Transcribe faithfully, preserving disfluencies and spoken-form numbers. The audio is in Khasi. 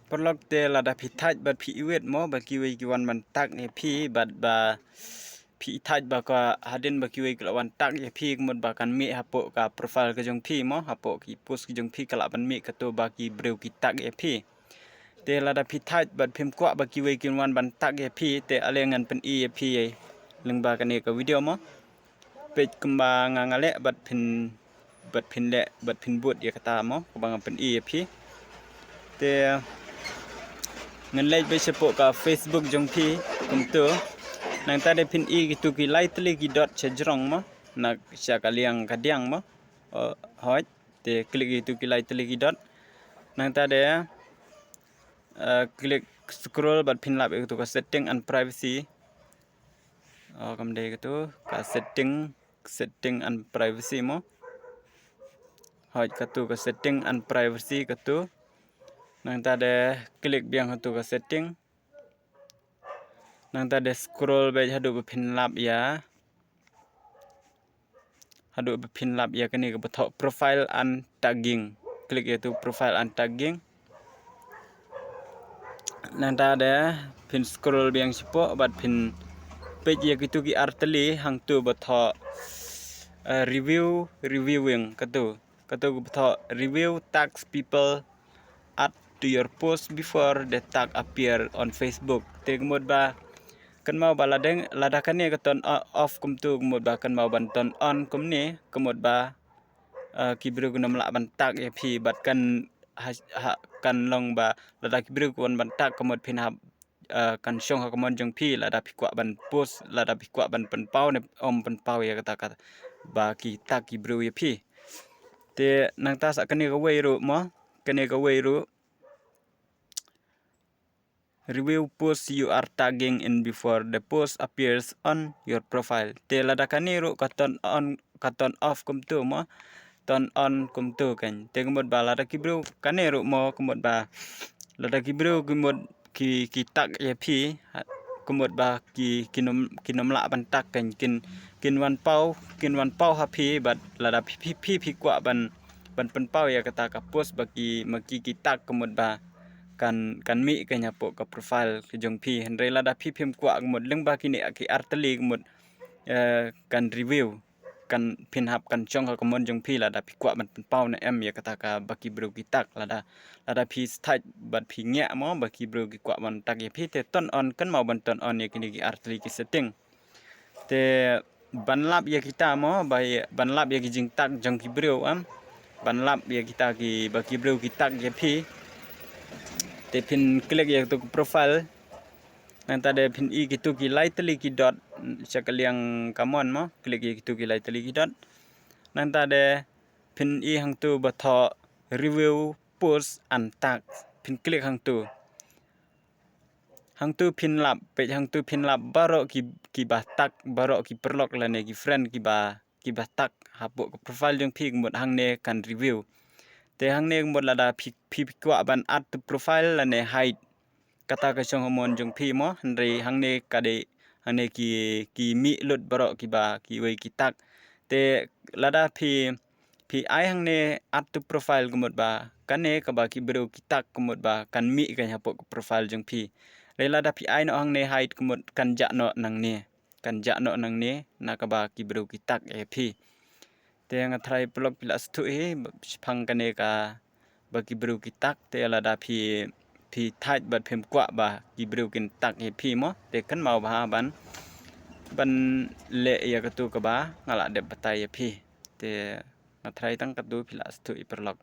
Paralok, te lada phi thait bad phi iwit mo ba kiwei ki wan ban tag ïa phi bad ba phi thait ba ka hadien ba kiwei ki la wan tag ïa phi, ka mut ba kan mih hapoh ka profile ka jong phi mo, hapoh ki post ki jong phi ka lah ban mih kato ba ki briew ki tag ïa phi. Te lada phi thait bad phim kwah ba kiwei kin wan ban tag ïa phi, te ale ngan pyni ïa phi lyngba kane ka video mo. Peit kumba nga nga leh bad phin, bad phin leh, bad phin bud ïa kata mo, kaba nga pyni ïa phi. Te ngan leit beit shapoh ka Facebook jong phi kumto. Nangta de phin i kitu ki lai tylli ki dot sha jrong mo, na sha ka liang ka diang mo. O, hoi. Te click ïa kitu ki lai tylli ki dot. Nangta de, eh, click scroll bad phin lap ïa kitu ka setting and privacy. O, kam dei katu ka setting, setting and privacy mo. Hoi, katu ka setting and privacy katu. Nangta de click biang katu ka setting. Nangta de scroll beit haduh ba phin lap ïa, haduh ba phin lap ïa kane kaba thoh profile and tagging. Click ïa tu profile and tagging. Nangta de phin scroll biang shapoh bad phin peit ïa kitu ki artylli hangtu ba thoh, eh, review, reviewing katu. Katu kaba thoh review tags people add to your post before the tag appear on Facebook. Te ka mut ba kynmaw ba lada, lada kane ka turn o-, off kumtu, ka mut ba kynmaw ban turn on kumne, ka mut ba, eh, ki briew kin ym lah ban tag ïa phi bad kan ha, ha, kan long ba lada ki briew ki wan ban tag ka mut phin hap, eh, kan shong ha ka mon jong phi lada phi kwah ban post, lada phi kwah ban pynpaw ne ym pynpaw ïa kata kaba ki tag ki briew ïa phi. Te nangta sa kane kawei ruh mo, kane kawei ruh. Review post you are tagging in before the post appears on your profile. Te lada kane ruh ka turn on, ka turn off kumtu mo, turn on kumtu kan. Te ka mut ba lada ki briew kane ruh mo, ka mut ba lada ki briew ki mut ki, ki tag ïa phi, ha, ka mut ba ki, kin ym, kin ym lah ban tag kan, kin, kin wan paw, kin wan paw ha phi bad lada phi, phi, phi, phi kwah ban, ban pynpaw ïa kata ka post ba ki, ma ki, ki tag ka mut ba kan, kan mih kan hapoh ka profile ka jong phi. Hynrei lada phi phim kwah ka mut lyngba kine ki artylli ka mut, eh, kan review, kan phin hap kan shong ha ka mon jong phi lada phi kwah ban pynpaw ne em ïa kata kaba ki briew ki tag. Lada, lada phi thait bad phi ngiah mo ba ki briew ki kwah ban tag ïa phi, te turn on, kynmaw ban turn on ïa kine ki artylli ki setting. Te ban lap ïa kita mo, ba ïa, ban lap ïa ki jingtag jong ki briew em. Ban lap ïa kita kiba ki briew ki tag ïa phi. Te phin click ïa tu profile. Nangta de phin i kitu ki lai tylli ki dot sha ka liang ka mon mo, click ïa kitu ki lai tylli ki dot. Nangta de phin i hangtu ba thoh review post and tag. Phin click hangtu. Hangtu phin lap, peit hangtu phin lap baroh ki, kiba tag, baroh ki paralok lane ki friend kiba, kiba tag hapoh ka profile jong phi ka mut hangne kan review. Te hangne ka mut lada phi, phi kwah ban add to profile lane hide, kata ka shong ha mon jong phi mo, hynrei hangne ka dei, hangne ki, ki mih lut baroh kiba kiwei ki tag. Te lada phi, phi ai hangne add to profile ka mut ba kane kaba ki briew ki tag ka mut ba kan mih kan hapoh ka profile jong phi. Hynrei lada phi ai noh hangne hide ka mut kan jah noh nangne, kan jah noh nangne na kaba ki briew ki tag ïa phi. Te nga tharai paralok phi la sngewthuh hi shaphang kane kaba ki briew ki tag. Te lada phi, phi thait bad phim kwah ba ki briew kin tag ïa phi mo, te kynmaw bha ban, ban leh ïa katu kaba nga la dep batai ïa phi. Te nga tharai tang katu phi la sngewthuh hi paralok.